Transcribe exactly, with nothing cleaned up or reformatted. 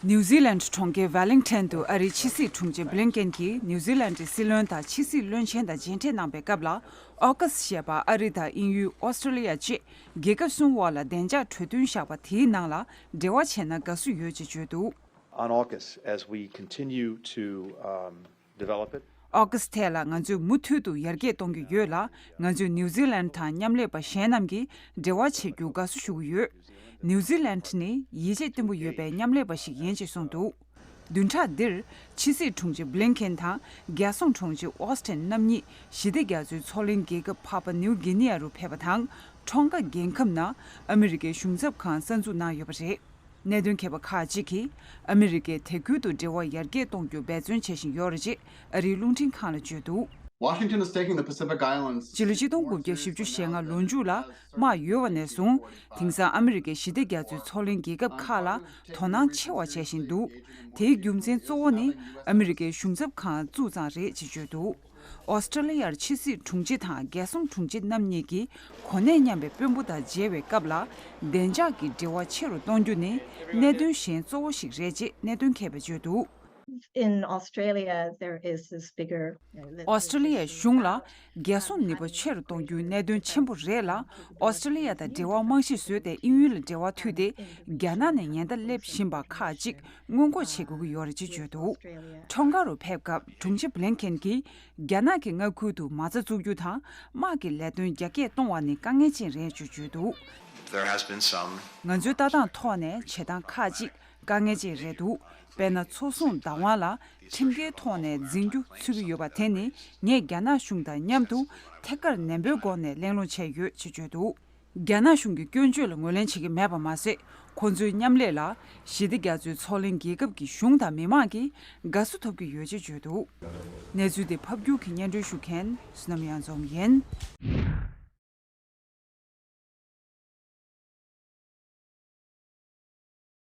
ནིའུ་ཛི་ལན་གྲོང་ཁྱེར་ཝེ་ལིང་ཊོན་དུ་ཨ་རིའི་ཕྱི་སྲིད་དྲུང་ཆེ་བྷི་ལིན་ཀེན་གྱིས་ནིའུ་ཛི་ལན་གྱི་སྲིད་བློན་དང་ཕྱི་སྲིད་བློན་ཆེན་དང་མཇལ་འཕྲད་གནང་པའི་སྐབས་ལ། ཨོ་ཀ་སི་ཞེས་པ་ཨ་རི་དང་དབྱིན་ཡུལ། ཨོ་སི་ཀྲོ་ལི་ཡ་བཅས་རྒྱལ་ཁབ་གསུམ་དབར་ལ་བདེ་འཇགས་གྲོས་མཐུན་བཞག་པ་དེའི་ནང་ལ་འབྲེལ་བ་བྱས་ན་དགའ་བསུ་ཡོད་ཅེས་བརྗོད་འདུག On AUKUS, as we continue to, um, develop it, ཨོ་ཀ་སི་ཐད་ལ་ང་ཚོས་མུ་མཐུད་དུ་ཡར་རྒྱས་གཏོང་གི་ཡོད་ལ། ང་ཚོས་ནིའུ་ཛི་ལན་དང་མཉམ་ལས་པ་གཞན་རྣམས་ཀྱིས་འབྲེལ་བ་བྱེད་རྒྱུ་དགའ་བསུ་ཞུ་གི་ཡོད། ནིའུ་ཛི་ལན་ནི་ཡིད་ཆེས་བརྟན་པོ་ཡོད་པའི་མཉམ་ལས་པ་ཞིག་ཡིན་ཅེས་གསུངས་འདུག་བདུན་ཕྲག་འདིར་ཕྱི་སྲིད་དྲུང་ཆེ་བྷི་ལིན་ཀེན་དང་རྒྱལ་སྲུང་དྲུང་ཆེ་ཨོ་སི་ཊིན་རྣམ་གཉིས་ཞི་བདེ་རྒྱ་མཚོའི་མཚོ་གླིང་རྒྱལ་ཁབ་ཕ་པ་ནིའུ་གྷི་ནི་ཡ་རུ་ཕེབས་པ་དང་། ཁྲོམ་ཁ་རྒྱལ་ཁབ་ནང་ཨ་མི་རི་ཀའི་གཞུང་ཚབ་ཁང་གསར་འཛུགས་གནང་ཡོད་པ་རེད། གནད་དོན་མཁས་པ་ཁག་ཅིག་གིས་ཨ་མི་རི་ཀས་དེ་ཁུལ་དུ་འབྲེལ་བ་ཡར་རྒྱས་གཏོང་རྒྱུ་འབད་བརྩོན་བྱེད་བཞིན་ཡོད་རེད་ཅེས་ཨ་རིའི་རླུང་འཕྲིན་ཁང་ལ་བརྗོད་འདུག Washington is taking the Pacific Islands. སྤྱི་ལོ་ཆིག་སྟོང་དགུ་བརྒྱ་བཞི་བཅུ་ཞེ་ལྔ་ལོ་མཇུག་ལ་དམག་ཡོད་པ་ནས་བཟུང་། དེང་སང་ཨ་མི་རི་ཀས་ཞི་བདེ་རྒྱ་མཚོའི་མཚོ་གླིང་རྒྱལ་ཁབ་ཁག་ལ་དོ་སྣང་ཆེ་བ་བྱེད་བཞིན་འདུག་དེའི་རྒྱུ་མཚན་གཙོ་བོ་ནི་ཨ་མི་རི་ཀའི་གཞུང་ཚབ་ཁང་བཙུགས་ཙང་རེད་ཅེས་བརྗོད་འདུག་ཨོ་སི་ཀྲོ་ལི་ཡར་ཕྱི་སྲིད་དྲུང་ཆེ་དང་རྒྱལ་སྲུང་དྲུང་ཆེ་རྣམ་གཉིས་ཀྱིས་གོ་གནས་མཉམ་པའི་དཔོན་པོ་དང་མཇལ་བའི་སྐབས་ལ། བདེ་འཇགས་ཀྱི་འབྲེལ་བ་ཆེ་རུ་གཏོང་རྒྱུ་ནི་གནད་དོན་གཞན་གཙོ་བོ་ཞིག་རེད་ཅེས་གནད་དོན་མཁས་པས་བརྗོད་འདུག In Australia, there is this bigger, uh, ཨོ་སི་ཀྲོ་ལི་ཡའི་གཞུང་ལ་རྒྱལ་སྲུང་ནུས་པ་ཆེ་རུ་གཏོང་རྒྱུའི་གནད་དོན་ཆེན་པོ་རེད་ལ། ཨོ་སི་ཀྲོ་ལི་ཡ་དང་འབྲེལ་བ་རྨང་གཞི་བཟོས་ཏེ་དབྱིན་ཡུལ་ལ་འབྲེལ་བ་མཐུད་དེ་རྒྱ་ནག་ནས་ཉེན་བརྡ་སླེབས་བཞིན་པ་ཁག་ཅིག་སྔོན་འགོག་བྱེད་དགོས་ཀྱི་ཡོད་རེད་ཅེས་བརྗོད་འདུག་ཁྲོམ་ཁ་རུ་ཕེབས་སྐབས་དྲུང་ཆེ་བྷི་ལིན་ཀེན་གྱིས་རྒྱ་ནག་གི་མངའ་ཁུལ་དུ་མ་རྩ་བཙུགས་རྒྱུ་དང་དམག་གི་ལས་དོན་རྒྱ་སྐྱེད་གཏོང་བ་ནི་དཀའ་ངལ་ཅན་རེད་ཅེས་བརྗོད་འདུག There has been some. ང་ཚོའི་ལྟ་སྟངས་ཐོག་ནས་བྱེད་སྟངས་ཁག་ཅིག་དཀའ་ངལ་ཅན་རེད་འདུག་དཔེར་ན། མཚོ་སྲུང་བདག་དབང་ལ་ཁྲིམས་འགལ་ཐོག་ནས་འཛིན་རྒྱུ་ཚུད་ཀྱི་ཡོད་པ་དེ་ནི་ངས་རྒྱ་ནག་གཞུང་དང་མཉམ་དུ་ཐད་ཀར་ནན་པོའི་སྒོ་ནས་གླེང་སློང་བྱས་ཡོད་ཅེས་བརྗོད་འདུག་རྒྱ་ནག་གཞུང་གི་སྐྱོན་བརྗོད་ལ་ངོས་ལེན་བྱེད་ཀྱི་མེད་པ་མ་ཟད། ཁོ་ཚོའི་མཉམ་ལས་ལ་ཞི་བདེ་རྒྱ་མཚོའི་མཚོ་གླིང་རྒྱལ་ཁབ་ཀྱི་གཞུང་དང་མི་མང་གིས་དགའ་བསུ་ཐོབ་ཀྱི་ཡོད་ཅེས་བརྗོད་འདུག་གནས་ཚུལ་དེ་ཕབ་སྒྱུར་གྱིས་སྙན་སྒྲོན་ཞུ་མཁན་བསོད་ནམས་གཡང་འཛོམས་ཡིན།